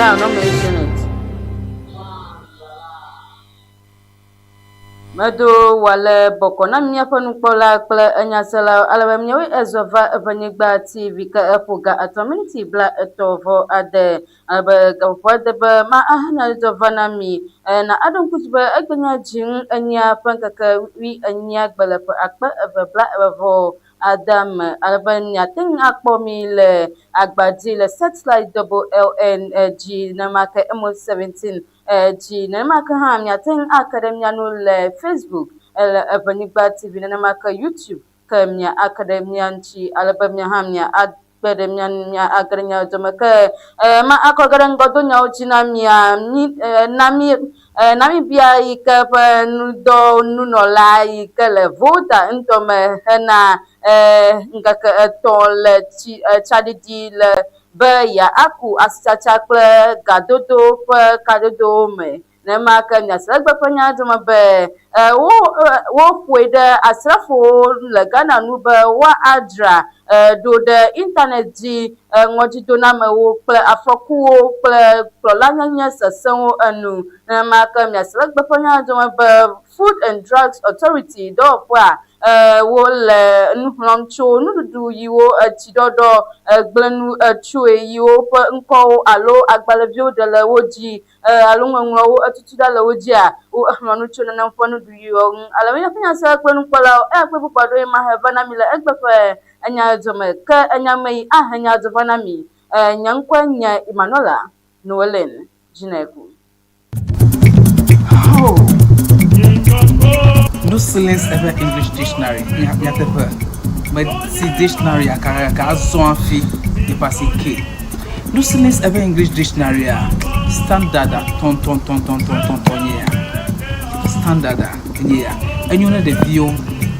Guy, no mention it. Medo wòale bɔkɔ na míaƒe nukpɔla kple enyaselawo ale be míawoe ezɔ va eƒe nyigba TV ke eƒo ga etɔ̃ miniti 30.6 ale be gaƒoƒoa de be ma ahe nyadzɔdzɔ va na mi. Na aɖo ŋku dzi be egbe nye dziŋ enyia ƒe ŋkeke wuienyia gbe le ƒe 2026 me ale be miate ŋu akpɔ mi le agbadzi le satellite double LN dzi nenema ke MO 17 dzi nenema ke hã miate ŋu ake ɖe mía ŋu le Facebook le Eʋenyigba TV nenema ke YouTube ke mia ake ɖe mía ŋuti ale be mia hã mia akpe ɖe mía ŋu mia age ɖe mía dome ke ma akɔ ge ɖe ŋgɔdonyawo dzi na mia mi na mi Namibia yi ke ƒe nudɔnunɔla yi ke le Volta ŋutɔ me hena ŋkeke etɔ̃ le tsi tsaɖiɖi le be yeaku asitsatsa kple gadodo ƒe kadodowo me. Nenema ke miase egbe ƒe nya dome be wo woƒoe ɖe asrafowo le Ghana nu be woadzra ɖo ɖe internet dzi ŋɔdzidonamewo kple afɔkuwo kple kplɔlanyenye sesẽwo enu. Nenema ke miase egbe ƒe nya dome be Food and Drugs Authority dɔwɔƒea wole nu xlɔ̃m tso nuɖuɖu yiwo tsiɖɔɖɔ gblẽ nu tsoe yiwo ƒe ŋkɔwo alo agbalẽviwo ɖe le wo dzi alo ŋɔŋlɔwo etutu ɖa le wo dzia, woxlɔ̃ nu tso nenem ƒe nuɖuɣiwo ŋu. Ale míaƒe nyasela kple nukpɔlawo, eya kple bubu aɖewoe mahe va na mi le egbe ƒe enyadzɔ me. Ke enya me yi ahe nyadzɔ va na mi. Nye ŋkɔe nye Emmanuela Noeline Dzineku. Oh. No silence ever English dictionary. Nyateƒe. Meti dictionary akakaka azɔ hafi yeƒe asi ke. Lucilin's eƒe English Dictionary-a, standard-a tɔntɔntɔntɔntɔntɔntɔ nye ya. Standard-a enye ya. Enyo ne ɖeviwo,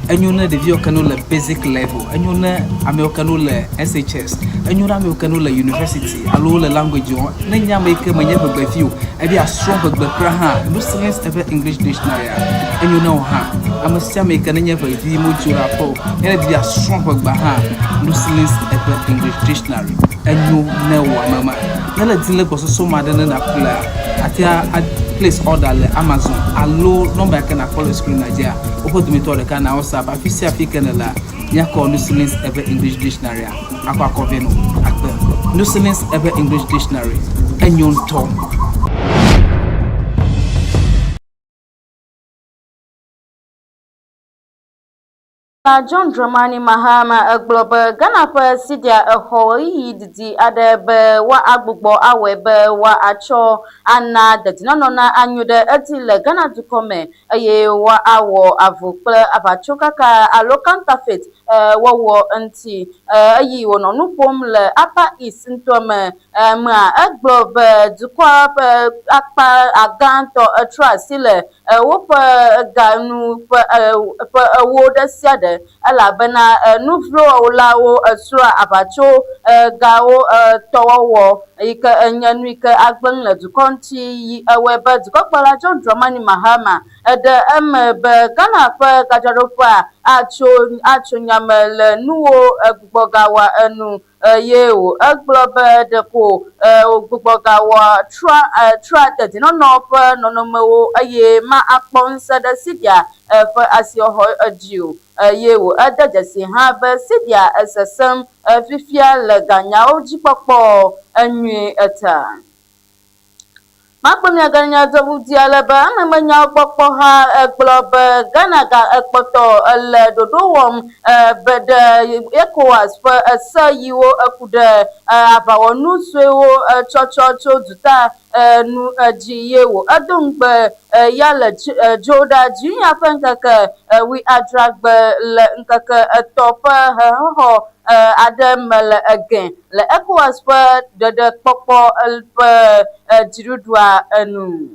enyo ne ɖeviwo ke ne wole basic level, enyo ne amewo ke ne wole SHS, enyo ne amewo ke ne wole university alo wole language wɔm. Ne nye ame yi ke menye ʋegbevi o, ebe yeasrɔ̃ ʋegbe kura hã, Lucilin's eƒe English Dictionary-a, enyo ne wò hã. Ame sia ame yi ke nenye ʋevi medzo ɖe aƒe o, ne edi be yeasrɔ̃ ʋegbea hã, Lucilin's eƒe English Dictionary. Enyo ne wò ame ma. Ne le di le gbɔsɔsɔ ma ɖe ne nàƒlea, àte a place order le Amazon alo nɔmba yi ke nàkpɔ le screen-a dzia, woƒe dometɔ ɖeka na WhatsApp. Afi sia afi ke nèlea, míakɔ Lucilin's eƒe English Dictionary-a akɔ akɔ vɛ nɔ akpe. Lucilin's eƒe English Dictionary, enyo ŋutɔ. John Dramani Mahama egblɔ be Ghana ƒe Sidia exɔ ɣeyiɣi didi aɖe be woagbugbɔ awɔe be woatsɔ ana dedinɔnɔ na anyo ɖe edzi le Ghana dukɔ me eye woawɔ avu kple aʋatsokaka alo counterfeit wɔwɔ ŋuti. Eyi wònɔ nu ƒom le Upper East ŋutɔ me mea, egblɔ be dukɔa ƒe akpa gãtɔ trɔ asi le woƒe ga nu ƒe ƒe ewo ɖe sia ɖe elabena nu vlo wɔlawo srɔ̃a aʋatso gawo tɔ wɔwɔ yi ke nye nu yi ke agblẽ nu le dukɔ ŋuti yi ewɔe be dukɔkplɔla John Dramani Mahama eɖe eme be Ghana ƒe gadzraɖoƒea atso atso nya me le nuwo gbugbɔgawɔa enu Eye wògblɔ be ɖeko wògbugbɔgawɔ trɔa trɔa dedienɔnɔ ƒe nɔnɔmewo eye ma akpɔ ŋusẽ ɖe Sidia ƒe asixɔxɔ dzi o. Eye wòde dzesii hã be Sidia sesẽm fifia le ganyawo dzikpɔkpɔ nyuie ta. Makpɔ mia ganya dɔbudi ale be amemenyawo gbɔkpɔha gblɔ be Ghana ga ekpɔtɔ le ɖoɖo wɔm be ɖe ECOWAS ƒe ese yiwo eku ɖe aʋawɔnu suewo tsɔtsɔ tso duta nu dzi ye wò edo ŋugbe ya le dzo ɖa dzinya ƒe ŋkeke wuiadreagbe le ŋkeke etɔ̃ ƒe hehexɔ aɖe me le Ege le ECOWAS ƒe ɖeɖekpɔkpɔ ƒe dziɖuɖua nu.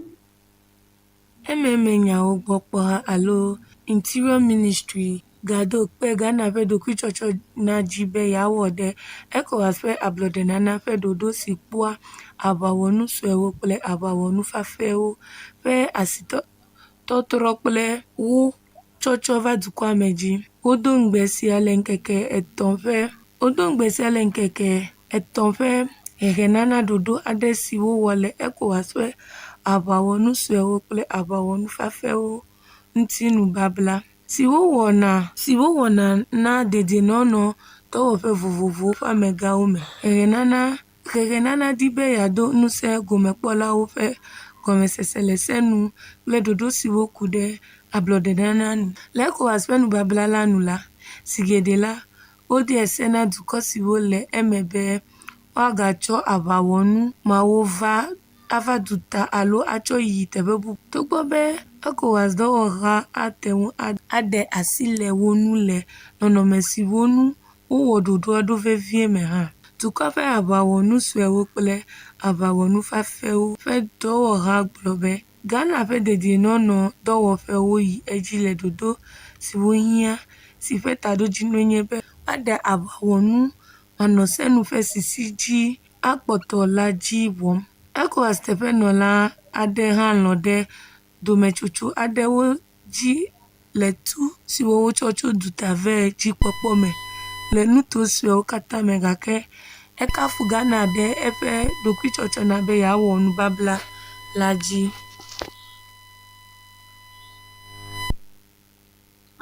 Ememe nyawo gbɔ kpɔha alo Interior Ministry gaɖo kpe Ghana ƒe ɖokuitsɔtsɔ na dzi be yeawɔ ɖe ECOWAS ƒe ablɔɖenana ƒe ɖoɖo si kpɔa aʋawɔnu suewo kple aʋawɔnu fafɛwo ƒe asitɔtrɔ kple wo tsɔtsɔ va dukɔa me dzi. Wodo ŋugbe sia le ŋkeke etɔ̃ ƒe Wodo ŋugbe sia le ŋkeke etɔ̃ ƒe Hehenana ɖoɖo aɖe si wowɔ le ECOWAS ƒe aʋawɔnu suewo kple aʋawɔnu fafɛwo ŋuti nubabla si wowɔna si wowɔna na dedienɔnɔ dɔwɔƒe vovovowo ƒe amegãwo me. Hehenana Hehenana di be yeado ŋusẽ gomekpɔlawo ƒe gɔmesese le se nu kple ɖoɖo siwo ku ɖe ablɔɖenana nu. Le ECOWAS ƒe nubabla la nu la, zi geɖe la, wodea se na dukɔ siwo le eme be woagatsɔ aʋawɔnu mawo va ava duta alo atsɔ yi teƒe bubu. Togbɔ be ECOWAS dɔwɔha ate ŋu aɖe asi le wo ŋu le nɔnɔme siwo nu wowɔ ɖoɖoa ɖo vevie me hã. Dukɔa ƒe aʋawɔnu suewo kple aʋawɔnu fafɛwo ƒe dɔwɔha gblɔ be Ghana ƒe dedienɔnɔ dɔwɔƒewo yi edzi le ɖoɖo siwo hiã si ƒe taɖodzinue nye be woaɖe aʋawɔnu manɔsenu ƒe sisi dzi akpɔtɔ la dzi wɔm. ECOWAS teƒenɔla aɖe hã lɔ̃ ɖe dometsotso aɖewo dzi le tu siwo wotsɔ tso duta vɛ dzi kpɔkpɔ me le nuto suewo katã me gake ekafu Ghana ɖe eƒe ɖokuitsɔtsɔna be yeawɔ nubabla la dzi.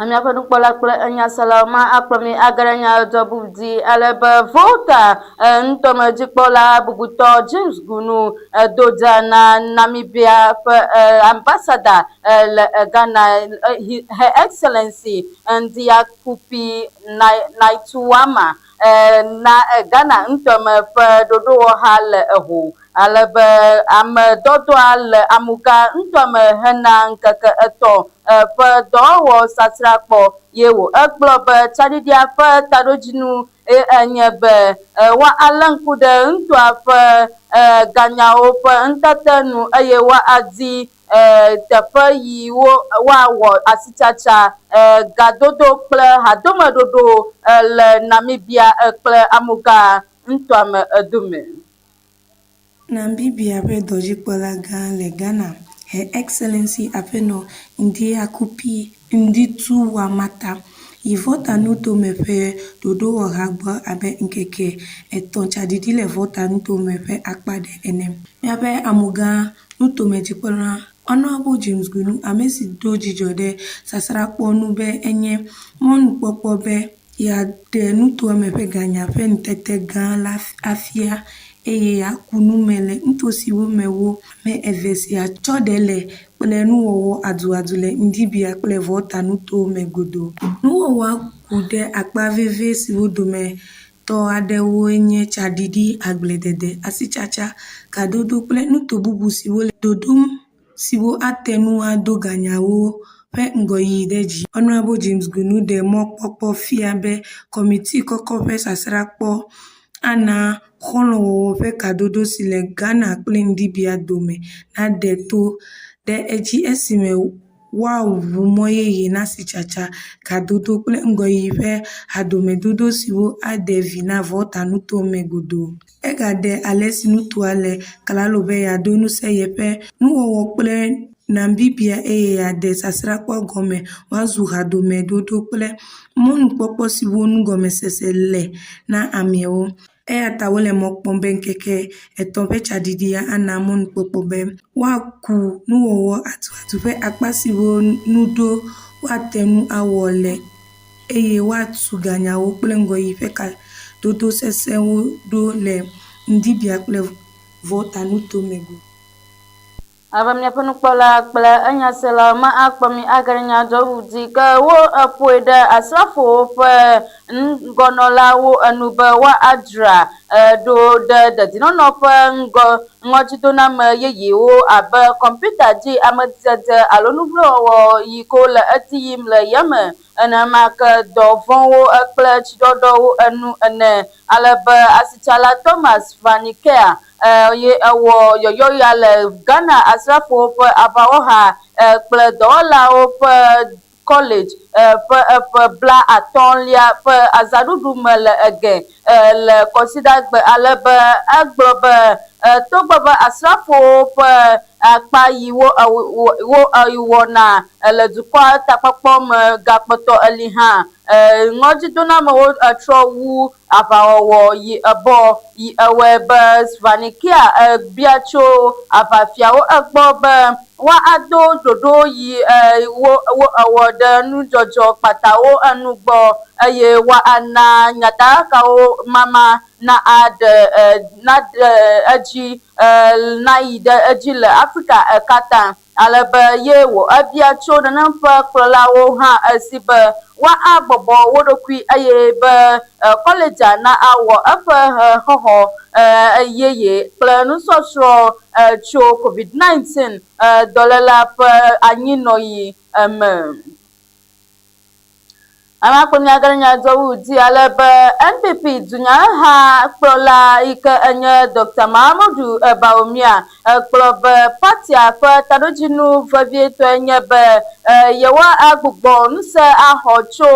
Míaƒe nukpɔla kple enyaselawo ma akplɔ mi age ɖe nyadzɔdzɔ bubu dzi ale be Volta nutɔmedzikpɔla bubutɔ James Gunu do dza na Namibia ƒe ambassador le Ghana, Her Excellency Ndiyakupi Naituama na Ghana nutɔme ƒe ɖoɖowɔha le eho ale be ame dɔdɔa le amuga ŋutɔme hena ŋkeke etɔ̃ ƒe dɔwɔwɔ sasrãkpɔ ye wò. Egblɔ be tsaɖiɖia ƒe taɖodzinu ye enye be woalé ŋku ɖe ŋutɔa ƒe ganyawo ƒe ŋutete nu eye woadi teƒe yi woawɔ asitsatsa, gadodo kple hadomeɖoɖo le Namibia kple amuga ŋutɔa me dome. Namibia ƒe dɔdzikpɔlagã le Ghana, Her Excellency Aƒenɔ Ndiakupi Ndituwamata, yi Volta Nutome ƒe ɖoɖowɔha gbɔ abe ŋkeke etɔ̃ tsaɖiɖi le Volta Nutome ƒe akpa ɖe ene. Míaƒe amugã nutomedzikpɔla Honourable James Gunu, ame si do dzidzɔ ɖe sasrãkpɔ nu be enye mɔnukpɔkpɔ be yeaɖe nutoa me ƒe ganya ƒe ŋutete gã la afia eye yeaku nu me le nuto siwo me wo ame eve sia tsɔ ɖe le kple nuwɔwɔ aduadu le Ndibia kple Volta nutowo me godoo. Nuwɔwɔa ku ɖe akpa vevi siwo dometɔ aɖewoe nye tsaɖiɖi, agbledede, asitsatsa, kadodo kple nuto bubu siwo le dodom siwo ate ŋu ado ganyawo ƒe ŋgɔyiyi ɖe dzi. Honourable James Gunu ɖe mɔkpɔkpɔ fia be kɔmiti kɔkɔ ƒe sasrãkpɔ ana xɔlɔ̃wɔwɔ ƒe kadodo si le Ghana kple Namibia dome nade to ɖe edzi esime woaʋu mɔ yeye na asitsatsa, kadodo kple ŋgɔyiyi ƒe hadomedodo siwo aɖe vi na Volta nutome godoo. Egaɖe alesi nutoa le klalo be yeado ŋusẽ yeƒe nuwɔwɔ kple Namibia eye yeaɖe sasrãkpɔ gɔme wòazu hadomeɖoɖo kple mɔnukpɔkpɔ siwo nu gɔmesese le na amewo. Eya ta wole mɔ kpɔm be ŋkeke etɔ̃ ƒe tsaɖiɖia ana mɔnukpɔkpɔ be woaku nuwɔwɔ atuatu ƒe akpa siwo nu ɖo woate ŋu awɔ le eye woatu ganyawo kple ŋgɔyiyi ƒe kadodo sesẽwo ɖo le Ndibia kple Volta nutome go. Abe míaƒe nukpɔla kple enyaselawo ma akpɔ mí age ɖe nyadzɔŋu dzi ke wo eƒoe ɖe asrafowo ƒe ŋgɔnɔlawo enu be woadzra ɖo ɖe dedinɔnɔ ƒe ŋgɔ ŋɔdzidoname yeyewo abe kɔmpiuta dzi amedzedze alo nuvlowɔwɔ yi ko le edzi yim le yame nenema ke dɔ vɔ̃wo kple tsiɖɔɖɔwo enu ene. Ale be asitsala Thomas Vanikea ye ewɔ yɔyɔ ya le Ghana asrafowo ƒe aʋawɔha kple dɔwɔlawo ƒe College ƒe ƒe blaatɔ̃lia ƒe azãɖuɖu me le Ege le Kɔsiɖagbe ale be egblɔ be togbɔ be asrafowo ƒe akpa yi wo wo wɔna le dukɔa takpɔkpɔ me gakpɔtɔ eli hã. Ŋɔdzidonamewo trɔ wu aʋawɔwɔ yi ebɔ yi ewɔe be Svanikia bia tso aʋafiawo egbɔ be woado ɖoɖo yi wo ewɔ ɖe nudzɔdzɔ kpatawo enu gbɔ eye woana nyatakakawo mama na aɖe naɖe edzi nayi ɖe edzi le Afrika katã. Ale be ye wò ebia tso nenem ƒe kplɔlawo hã esi be woabɔbɔ wo ɖokui eye be kɔledza na awɔ eƒe hehexɔxɔ yeye kple nusɔsrɔ̃ tso COVID-19 dɔlélea ƒe anyinɔɣi me. Ame akpɔnya gã nya dɔ wu di ale be NPP dunyaheha kplɔla yi ke enye Dɔkta Mahamudu Bawumia gblɔ be partia ƒe taɖodzinu vevietɔe nye be yewoagbugbɔ ŋusẽ axɔ tso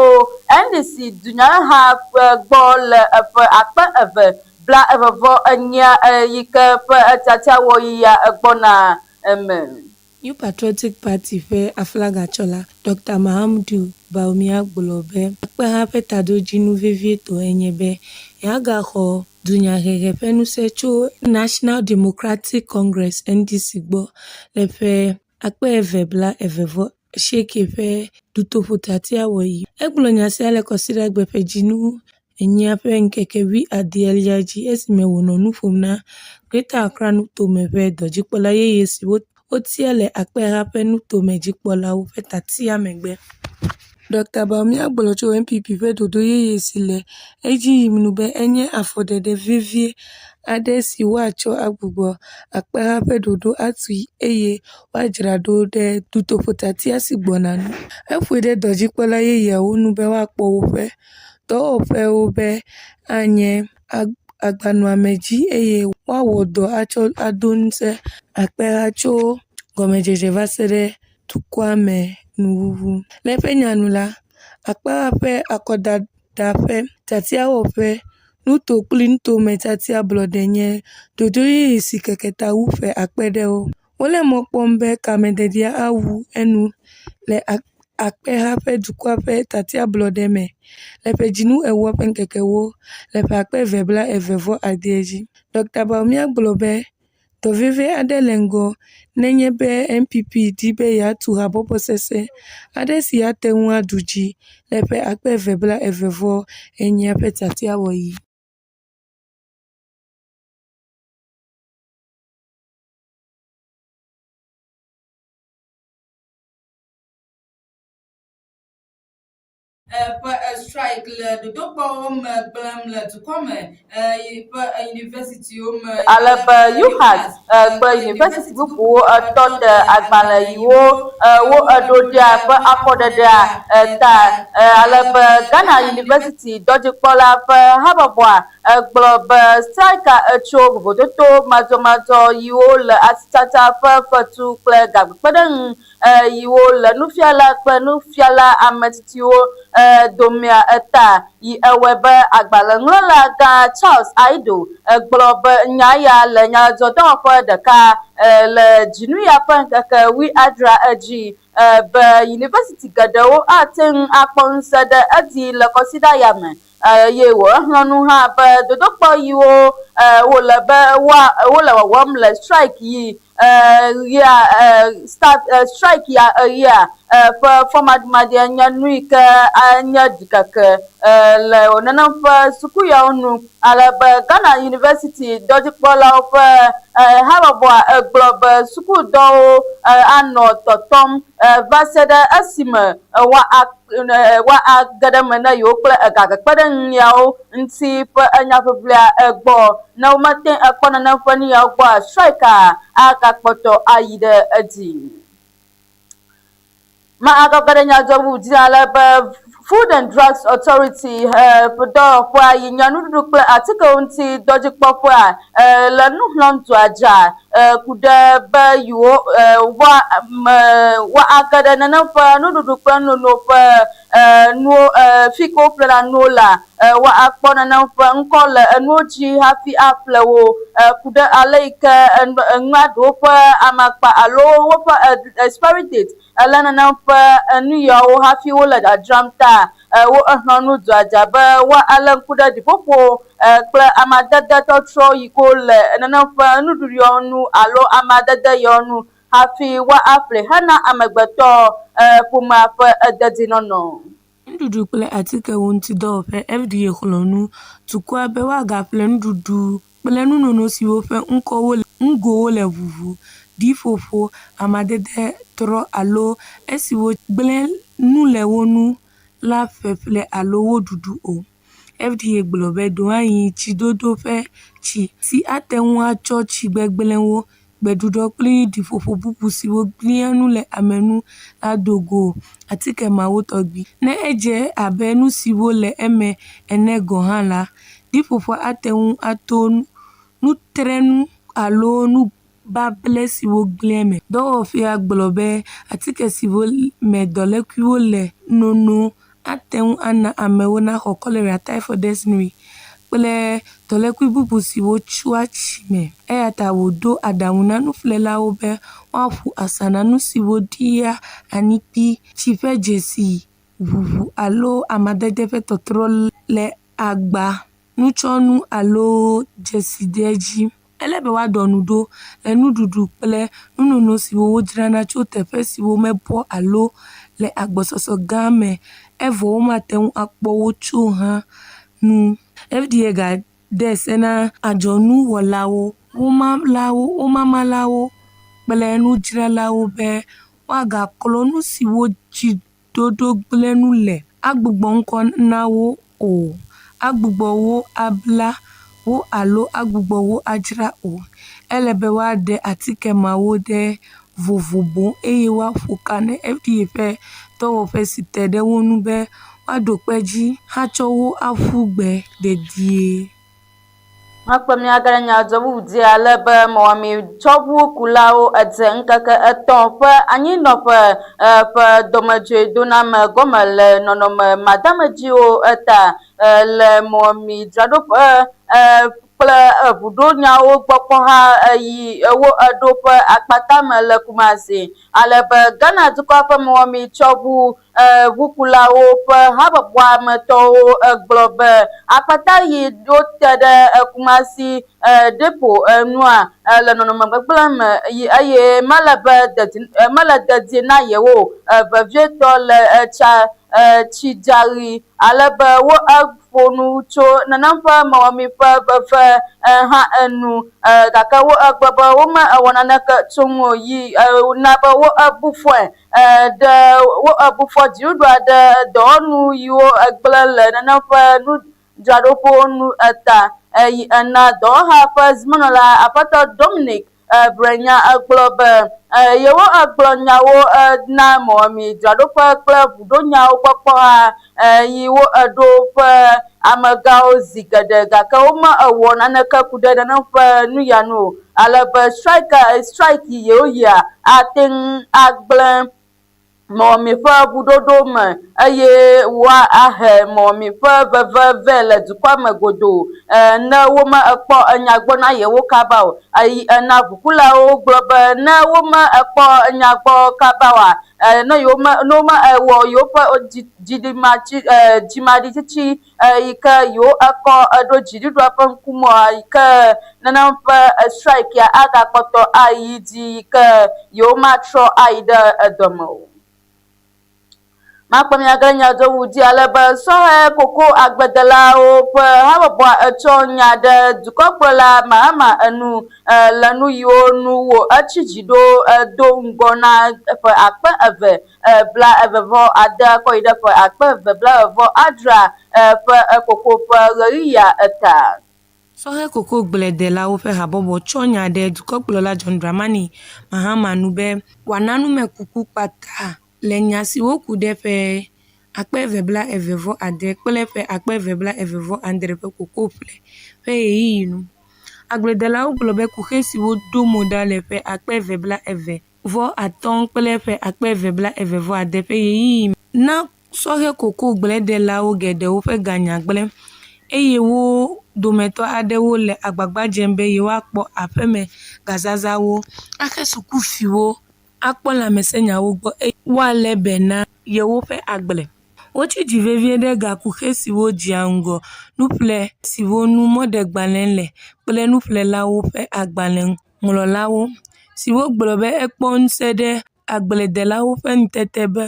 NDC dunyaheha gbɔ le ƒe 2024 yi ke ƒe tiatiawɔɣia gbɔna me. New Patriotic Party ƒe aflagatsɔla, Ɖɔkta Mahamudu Bawumia gblɔ be akpeha ƒe taɖodzinu vevietɔe nye be yeagaxɔ dunyahehe ƒe ŋusẽ tso National Democratic Congress, NDC, gbɔ le ƒe 2028 ƒe dutoƒotiatiawɔɣi. Egblɔ nya sia le Kɔsiɖagbe ƒe dzinu enyia ƒe ŋkeke wuiadelia dzi esime wònɔ nu ƒom na Greater Accra Nutome ƒe dɔdzikpɔla yeye si wotia le akpeha ƒe nutomedzikpɔlawo ƒe tiatia megbe. Ɖɔkta Bawumia gblɔ tso NPP ƒe ɖoɖo yeye si le edzi yim ŋu be enye afɔɖeɖe vevi aɖe si woatsɔ agbugbɔ akpeha ƒe ɖoɖo atui eye woadzra ɖo ɖe dutoƒotiatia si gbɔna ŋu. Eƒoe ɖe dɔdzikpɔla yeyeawo nu be woakpɔ woƒe dɔwɔƒewo be anye agbanɔamedzi eye woawɔ dɔ atsɔ ado ŋusẽ akpeha tso gɔmedzedze va se ɖe dukɔa me nuwuwu. Le eƒe nya nu la, akpeha ƒe akɔdada ƒe tiatiawɔƒe nuto kple nutome tiatiablɔɖe nye ɖoɖo yeye si keke ta wu ƒe akpe ɖewo. Wole mɔ kpɔm be kamededia awu enu le akpeha ƒe dukɔa ƒe tatiablɔɖe me le ƒe dzinu ewoa ƒe ŋkekewo le ƒe 2020 dzi. Ɖɔkta Bawumia gblɔ be dɔ veve aɖe le ŋgɔ nenye be NPP di be yeatu habɔbɔ sesẽ aɖe si ate ŋu aɖu dzi le ƒe 2024 ƒe tiatiawɔɣi. Ƒe strike le dodokpɔwo me gblẽm le dukɔ me ƒe yunivɛsitiwo me. Ale be UHAS kple yunivɛsiti bubuwo tɔ te agbalẽ yiwo wo ɖo ɖea ƒe afɔɖeɖea ta. Ale be Ghana Yunivɛsiti dɔdzikpɔla ƒe habɔbɔa Egblɔ be strika etso vovototo madzɔmadzɔ yiwo le asitsatsa ƒe fetu kple gagbekpeɖeŋu yiwo le nufiala kple nufiala ametsitsiwo domea ta yi ewɔe be agbalẽŋlɔla gã Charles Aido gblɔ be nya ya le nyadzɔdɔwɔƒe ɖeka le dzinu ya ƒe ŋkeke wuiadrea dzi be yunivɛsiti geɖewo ate ŋu akpɔ ŋusẽ ɖe edzi le kɔsiɖa ya me. Eye wòexlɔ̃ nu hã be dodokpɔ yiwo wòle be woa wole wɔwɔm le strike yi ɣia start strike ya ɣia ƒe fɔmaɖimaɖia nye nu yi ke nye ɖikeke le nenem ƒe suku yawo nu. Ale be Ghana Yunivɛsiti dɔdzikpɔlawo ƒe habɔbɔa gblɔ be sukudɔwo anɔ tɔtɔm va se ɖe esime woa woage ɖe eme na yewo kple egagekpeɖeŋuyawo ŋuti ƒe nyaʋiʋlia gbɔ. Ne womete ŋu akpɔ nenem ƒe nuyawo gbɔa, strike-a agakpɔtɔ ayi ɖe edzi. Ma agage ɖe nyadzɔŋu dzi ale be Food and Drugs Authority ƒe dɔwɔƒea yi nye nuɖuɖu kple atikewo ŋuti dɔdzikpɔƒea le nu xlɔ̃m dua dza ku ɖe be yewo woa me woage ɖe nenem ƒe nuɖuɖu kple nunono ƒe nuwo fi ke woƒlena nuwo lea, woakpɔ nenem ƒe ŋkɔ le enuwo dzi hafi aƒle wo ku ɖe ale yi ke enua ɖewo ƒe amakpa alo woƒe expiry date ele nenem ƒe enu yawo hafi wole dzadzram ta wo exlɔ̃ nu dua dza be woalé ŋku ɖe ɖiƒoƒo kple amadede tɔtrɔ yi ke wole nenem ƒe nuɖuɖu yawo nu alo amadede yawo nu hafi woaƒle hena amegbetɔ ƒomea ƒe dedinɔnɔ. Nuɖuɖu kple atikewo ŋuti dɔwɔƒe FDA xlɔ̃ nu dukɔa be woagaƒle nuɖuɖu kple nunono siwo ƒe ŋkɔwo ŋgowo le ʋuʋu, ɖiƒoƒo, amadede trɔ alo esiwo gblẽ nu le wo ŋu la ƒeƒle alo wo ɖuɖu o. FDA gblɔ be ɖewohĩ tsidodo ƒe tsi si ate ŋu atsɔ tsi gbegblẽwo, gbeɖuɖɔ kple ɖiƒoƒo bubu siwo gblẽa nu le ame ŋu la do go atike mawo tɔgbi. Ne edze abe nu siwo le eme ene gɔ̃ hã la, ɖiƒoƒoa ate ŋu ato nutrenu alo nubable siwo gblẽ me. Dɔwɔƒea gblɔ be atike siwo me dɔlékuiwo le nono ate ŋu ana amewo naxɔ cholera, typhoid, dysentery kple dɔlékui bubu siwo tsoa tsi me. Eya ta wòɖo aɖaŋu na nuƒlelawo be woaƒo asa na nu siwo ɖia anyikpi, tsi ƒe dzesi, ʋuʋu alo amadede ƒe tɔtrɔ le agba, nutsɔnu alo dzeside dzi. Ele be woaɖɔ nu ɖo le nuɖuɖu kple nunono siwo wodzrana tso teƒe siwo mebɔ alo le agbɔsɔsɔ gã me evɔ womate ŋu akpɔ wo tso hã nu. FDA gade se na adzɔnuwɔlawo, womalawo, womamalawo kple nudzralawo be woagaklɔ nu siwo tsidodo gblẽ nu le agbugbɔ ŋkɔ na wo o, agbugbɔ wo abla wo alo agbugbɔ wo adzra o. Ele be woaɖe atike mawo ɖe vovo boŋ eye woaƒo ka na FDA ƒe dɔwɔƒe si te ɖe wo ŋu be woaɖo kpe edzi atsɔ wo aƒu gbe dedie. Makpɔ míage ɖe nyadzɔbubu dzi ale be mɔmemidzɔʋukulawo edze ŋkeke etɔ̃ ƒe anyinɔƒe ƒe dɔmedzoedoname gɔme le nɔnɔme madeamedziwo ta le mɔmemidzraɖoƒe kple ʋuɖonyawo gbɔkpɔha yi wo eɖo ƒe akpata me le Kumasi ale be Ghana dukɔa ƒe mɔmemidzɔʋu ʋukulawo ƒe habɔbɔa me tɔwo gblɔ be akpata yi wote ɖe Kumasi depo nua le nɔnɔme gbegblẽ me eye mele be dedi mele dedie na yewo vevietɔ le tsa tsidzaɣi ale be wo eƒo nu tso nenem ƒe mɔmemi ƒe veve hã enu gake wo egblɔ be wome ewɔ naneke tso ŋu o yi na be wo ebu fɔe ɖe wo ebu fɔ dziɖuɖua ɖe dɔwɔnu yiwo egblẽ le nenem ƒe nudzraɖoƒewo nu eta yi ena dɔwɔha ƒe zimenɔla aƒetɔ Dominic Brenya egblɔ be yewo egblɔ nyawo na mɔmemidzraɖoƒe kple ʋuɖonyawo gbɔkpɔha yi wo eɖo ƒe amegãwo zi geɖe gake wome ewɔ naneke ku ɖe nenem ƒe nu ya nu o ale be strike strike yi yewo yia ate ŋu agblẽ mɔmemi ƒe ʋuɖoɖo me eye woahe mɔmemi ƒe veve vɛ le dukɔa me godoo ne wome ekpɔ enya gbɔ na yewo kaba o. Eyi ena ʋukulawo gblɔ be ne wome ekpɔ enya gbɔ kaba oa, ne yewome ne wome ewɔ yewoƒe dziɖimatsi dzimaɖitsitsi yi ke yewo ekɔ eɖo dziɖuɖua ƒe ŋkumea yi ke nenem ƒe strike ya agakpɔtɔ ayi dzi yi ke yewomatrɔ ayi ɖe edɔme o. Makpɔ míage ɖe nyadzɔwu dzi ale be sɔhɛ koko agbledelawo ƒe habɔbɔa etsɔ nya ɖe dukɔkplɔla Mahama enu le nu yiwo nu wo etsi dzi ɖo do ŋgɔ na ƒe 2029 kɔ yi ɖe ƒe 2026 ƒe koko ƒe ɣeyiɣia eta. Sɔhɛ kokogbledelawo ƒe habɔbɔ tsɔ nya ɖe dukɔkplɔla John Dramani Mahama nu be wòana numekuku kpata le nya siwo ku ɖe ƒe 2026 kple ƒe 2026 ƒe kokoƒle ƒe ɣeyiɣi nu. Agbledelawo gblɔ be kuxi siwo do mo ɖa le ƒe 2025 kple ƒe 2024 ƒe ɣeyiɣi me na sɔhɛ kokogbledelawo geɖewo ƒe ganya gblẽ eye wo dometɔ aɖewo le agbagba dzem be yewoakpɔ aƒeme gazazãwo, axe sukufiwo, akpɔ lãmesẽnyawo gbɔ eye woalé be na yewoƒe agble. Wotsi dzi vevie ɖe gakuxi siwo dzea ŋgɔ nuƒle siwo ŋu mɔɖegbalẽ le kple nuƒlelawo ƒe agbalẽŋlɔlawo, siwo gblɔ be ekpɔ ŋusẽ ɖe agbledelawo ƒe ŋutete be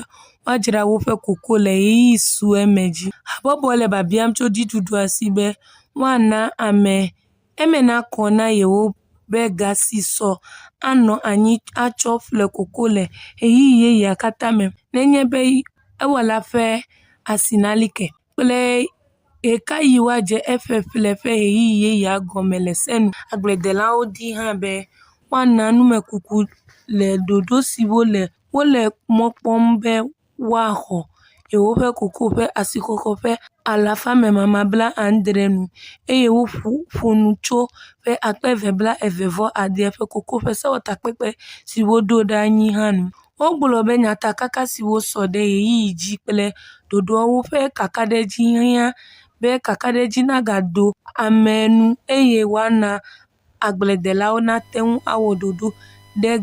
woadzra woƒe koko le ɣeyiɣi sue me dzi. Habɔbɔa le biabiam tso dziɖuɖua si be woana ame eme nakɔ na yewo be ga si sɔ anɔ anyi atsɔ ƒle koko le ɣeyiɣi yeyea katã me nenye be ewɔla ƒe asi nali ke kple ɣekaɣi woadze eƒeƒle ƒe ɣeyiɣi yeyea gɔme le se nu. Agbledelawo di hã be woana numekuku le ɖoɖo siwo le wole mɔ kpɔm be woaxɔ yewoƒe koko ƒe asixɔxɔ ƒe alafa memama bla adre nu eye woƒo ƒo nu tso ƒe 2029 ƒe koko ƒe sewɔtakpekpe si woɖo ɖe anyi hã nu. Wogblɔ be nyatakaka siwo sɔ ɖe ɣeyiɣi dzi kple ɖoɖoawo ƒe kakaɖedzi hiã be kakaɖedzi nagado ame nu eye woana agbledelawo nate ŋu awɔ ɖoɖo ɖe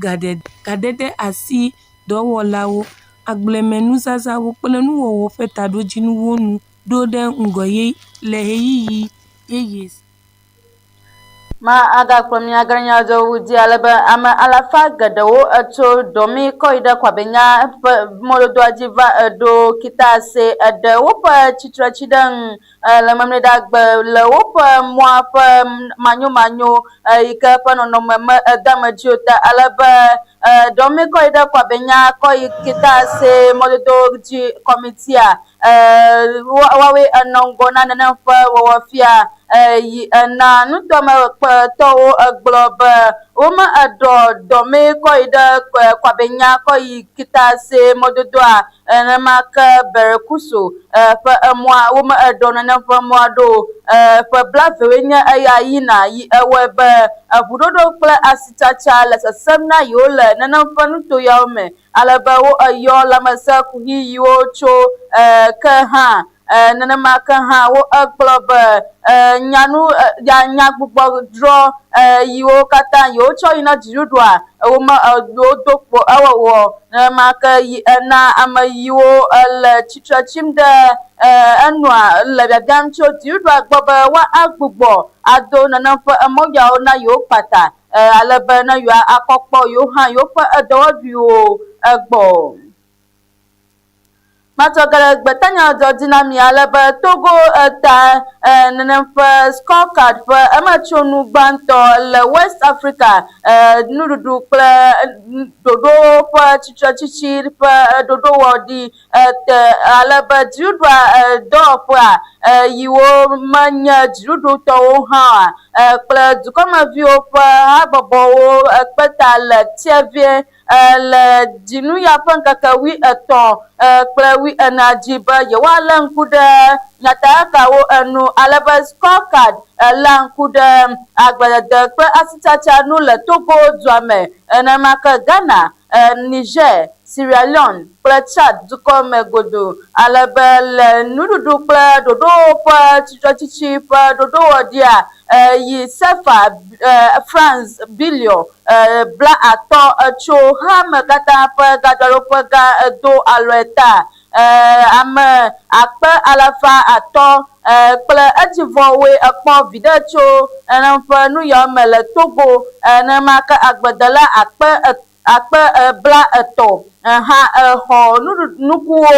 gadede asi dɔwɔlawo, agblemenuzazãwo kple nuwɔwɔ ƒe taɖodzinuwo nu ɖo ɖe ŋgɔ le ɣeyiɣi yeye Ma agakplɔ mí age ɖe nyadzɔwo dzi ale be ame alafa geɖewo etso Dɔmi kɔ yi ɖe Kwabenya ƒe mɔdodoa dzi va eɖo Kitase eɖe woƒe tsitretsiɖeŋu le Memleɖagbe le woƒe mɔa ƒe manyomanyo yi ke ƒe nɔnɔme me ede ame dzi o ta ale be Dɔmi kɔ yi ɖe Kwabenya kɔ yi Kitase mɔdodo dzi kɔmitia woawoe enɔ ŋgɔ na nenem ƒe wɔwɔfia yi ena nutoamekpetɔwo egblɔ be wome eɖɔ dɔmee kɔ yi ɖe Kwabenya kɔ yi Kitase mɔdodoa nenema ke Berekuso ƒe emɔa wome eɖɔ nenem ƒe mɔa ɖo ƒe blaevewoe nye eya yina yi ewɔe be eʋuɖoɖo kple asitsatsa le sesẽm na yewo le nenem ƒe nuto yawo me ale be wo eyɔ lãmesẽ kuxi yiwo tso ke hã. Nenema ke hã wo egblɔ be nyanu ya nyagbugbɔ drɔ yiwo katã yewotsɔ yi na dziɖuɖua wome wodo kpo ewɔwɔ. Nenema ke yi ena ame yiwo le tsitre tsim ɖe enua le biabiam tso dziɖuɖua gbɔ be woagbugbɔ ado nenem ƒe emɔ yawo na yewo kpata. ale be ne yewoakɔ kpɔ yewo hã yewoƒe dɔwɔɖuiwo gbɔ. Matsɔ geɖe gbetanya dzɔ dzi na mi ale be Togo ta nenem ƒe scorecard ƒe emetsonu gbãtɔ le West Africa nuɖuɖu kple ɖoɖowo ƒe tsitretsitsi ƒe ɖoɖowɔɖi te ale be dziɖuɖua dɔwɔƒea yiwo menye dziɖuɖutɔwo hã kple dukɔmeviwo ƒe habɔbɔwo kpe ta le Tievie le dzinu ya ƒe ŋkeke wuietɔ̃ kple wuienea dzi be yewoalé ŋku ɖe nyatakakawo enu ale be scorecard léa ŋku ɖe agbledede kple asitsatsa nu le Togo dua me. Nenema ke Ghana, Niger, Sierra Leone kple Chad dukɔ me godoo ale be le nuɖuɖu kple ɖoɖowo ƒe tsitretsitsi ƒe ɖoɖowɔɖia yi sefa franc biliɔn 50 tso xexeame katã ƒe gadzraɖoƒe gã do alɔe ta. Ame 500 kple edzivɔwoe kpɔ viɖe tso nenem ƒe nuyawo me le Togo, nenema ke agbledela 30,000 hã xɔ nukuwo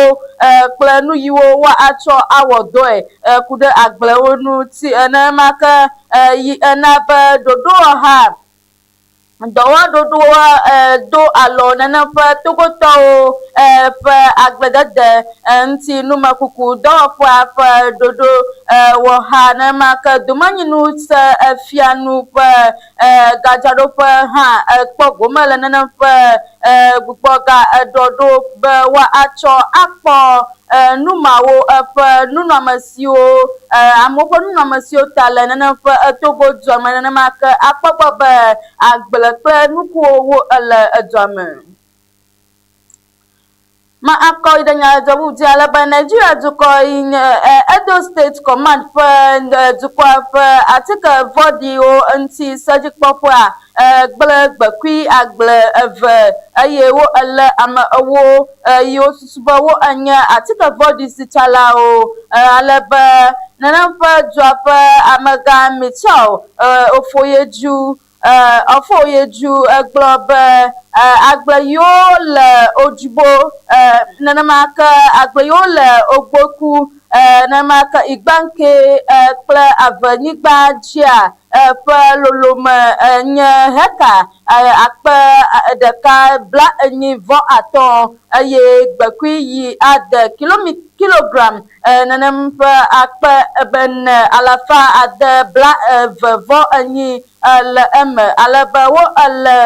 kple nu yiwo woatsɔ awɔ dɔe ku ɖe agblewo ŋuti. Nenema ke yi ena be ɖoɖowɔha dɔwɔɖoɖoa do alɔ nenem ƒe Togotɔwo ƒe agbledede ŋuti numekuku dɔwɔƒea ƒe ɖoɖowɔha nenema ke domenyinu se fianu ƒe gadzraɖoƒe hã kpɔ gome le nenem ƒe gbugbɔga ɖɔɖo be woatsɔ akpɔ nu mawo ƒe nunɔamesiwo, amewo ƒe nunɔamesiwo ta le nenem ƒe Togo dua me nenema ke akpɔ gbɔ be agble kple nukuwo wo le edua me. Ma akɔ yi ɖe nyadzɔdzɔ bubu dzi ale be Nigeria dukɔ yi nye Edo State Command ƒe dukɔa ƒe atike vɔ̃ɖiwo ŋuti sedzikpɔƒea gblẽ gbekui agble eve eye wo elé ame ewo yi wosusu be wo enye atike vɔ̃ɖi sitsalawo ale be nenem ƒe dua ƒe amegã Michel Ofoyeju Ofoyeju gblɔ be agble yiwo le Ojugbo nenema ke agble yiwo le Ogboku nenema ke Igbanke kple Avenyigba dzia ƒe lolome nye heka akpe ɖeka 45 eye gbekui yi ade kilogram nenem ƒe 4624 le eme ale be wo le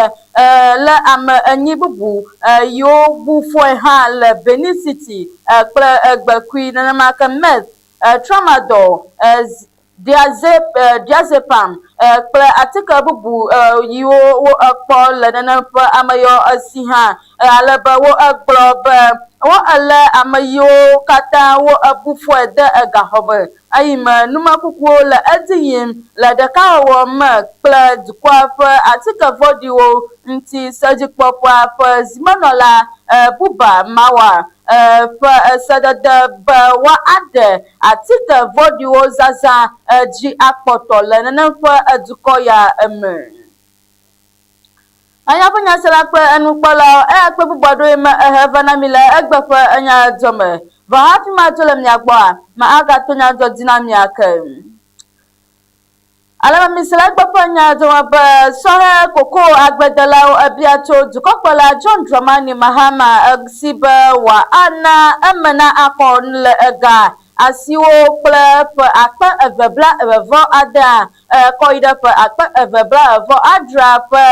le ame enyi bubu yiwo bu fɔe hã le Benin City kple gbekui nenema ke meth, tramadol, diazepam kple atike bubu yiwo wokpɔ le nenem ƒe ameyɔ si hã ale be wogblɔ be wolé ame yiwo katã wobu fɔe de gaxɔ me eyime numekukuwo le edzi yim le ɖekawɔwɔ me kple dukɔa ƒe atike vɔ̃ɖiwo ŋuti sedzikpɔƒea ƒe zimenɔla Buba Marwa ƒe sedede be woaɖe atike vɔ̃ɖiwo zazã dzi akpɔtɔ le nenem ƒe dukɔ ya me. Enya ƒe nyasela kple enukpɔlawo, eya kple bubu aɖewoe me ehe va na mi le egbe ƒe nyadzɔ me. Vɔ hafi madzo le mia gbɔa, ma agato nyadzɔ dzi na mi ake. Ale be mise le egbe ƒe nyadzɔ me be sɔhɛ koko agbledelawo ebia tso dukɔkplɔla John Dramani Mahama si be wòana eme na akɔ le ega asiwo kple ƒe 2026 kɔ yi ɖe ƒe 2026 ƒe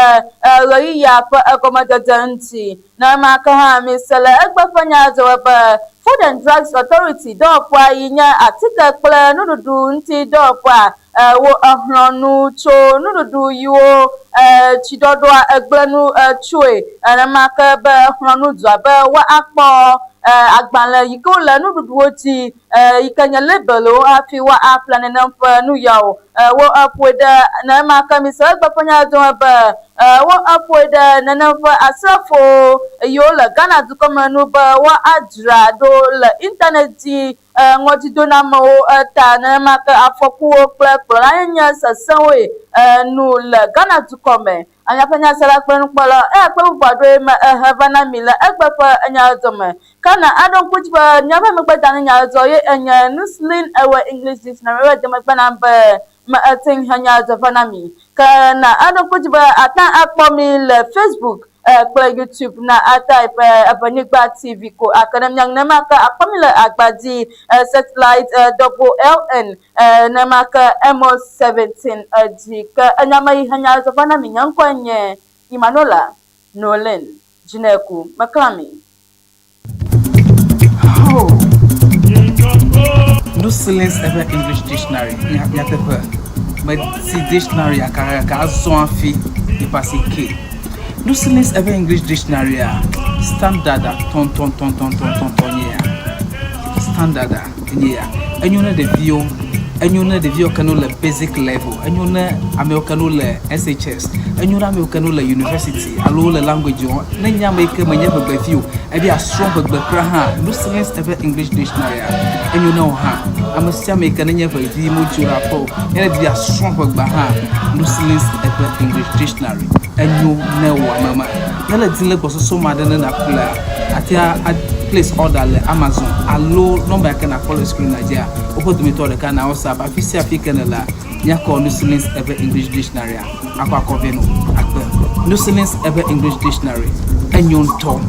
ɣeyiɣia ƒe egɔmedzedze ŋuti. Nenema ke hã mise le egbe ƒe nyadzɔ me be Food and Drugs Authority dɔwɔƒea yi nye atike kple nuɖuɖu ŋuti dɔwɔƒea wo exlɔ̃ nu tso nuɖuɖu yiwo tsiɖɔɖɔa egblẽ nu tsoe. Nenema ke be exlɔ̃ nu dua be woakpɔ agbalẽ yi ke wole nuɖuɖuwo dzi yi ke nye labelwo hafi woaƒle nenem ƒe nu yawo. Wo eƒoe ɖe nenema ke mise egbe ƒe nyadzɔ me be wo eƒoe ɖe nenem ƒe asrafo yiwo le Ghana dukɔ me nu be woadzra ɖo le internet dzi ŋɔdzidonamewo ta nenema ke afɔkuwo kple kplɔlanyenye sesẽwoe nu le Ghana dukɔ me. Anya ƒe nyasela kple nukpɔla eya kple bubu aɖewoe me ehe va na mi le egbe ƒe nyadzɔ me. Ke na aɖo ŋku dzi be míaƒe megbedanu nyadzɔ ye enye Nuslin Ewe English Dictionary ƒe demegbe nam be me ete ŋu he nyadzɔ va na mi. Ke na aɖo ŋku dzi be ate ŋu akpɔ mi le Facebook kple YouTube na atype Evenyigba TV ko ake ɖe mía ŋu nenema ke akpɔ mi le agba dzi satellite WLN nenema ke MO17 dzi. Ke enya me yi he nyadzɔ va na mi nye ŋkɔe nye Emmanuela Noelene Dzineku. Meklã mi. Oh. No silence ever English dictionary. Nyateƒe. Meti dictionary kakaka azɔ hafi nipa si ke. No silence ever English dictionary a standard a tɔntɔntɔntɔntɔntɔntɔ nye ya. Standard a nye ya. Enyo ne ɖeviwo, enyo ne ɖeviwo ke no le basic level, enyo ne amewo ke no le SHS, enyo ne amewo ke no le university alo wole language wɔm. Ne nye ame yi ke menye ʋegbevi o, ebe yeasrɔ̃ ʋegbe kura hã, Nuslins eƒe English Dictionary enyo ne wò hã. Ame sia ame yi ke nenye ʋevi modzo ɖe aƒe o, ne edi be yeasrɔ̃ ʋegbea hã, Nuslins eƒe English Dictionary enyo ne wò ame ma. Ne le di le gbɔsɔsɔ me aɖe ne nàƒlea, àte ŋu a place order le Amazon alo nɔmba yi ke nàkpɔ le screen dzia, woƒe dometɔ ɖeka na WhatsApp. Afi sia afi ke nèlea, míakɔ Nuslins eƒe English Dictionary akɔ akɔ vɛ nɔ akpe. Nuslins eƒe English Dictionary enyo ŋutɔ.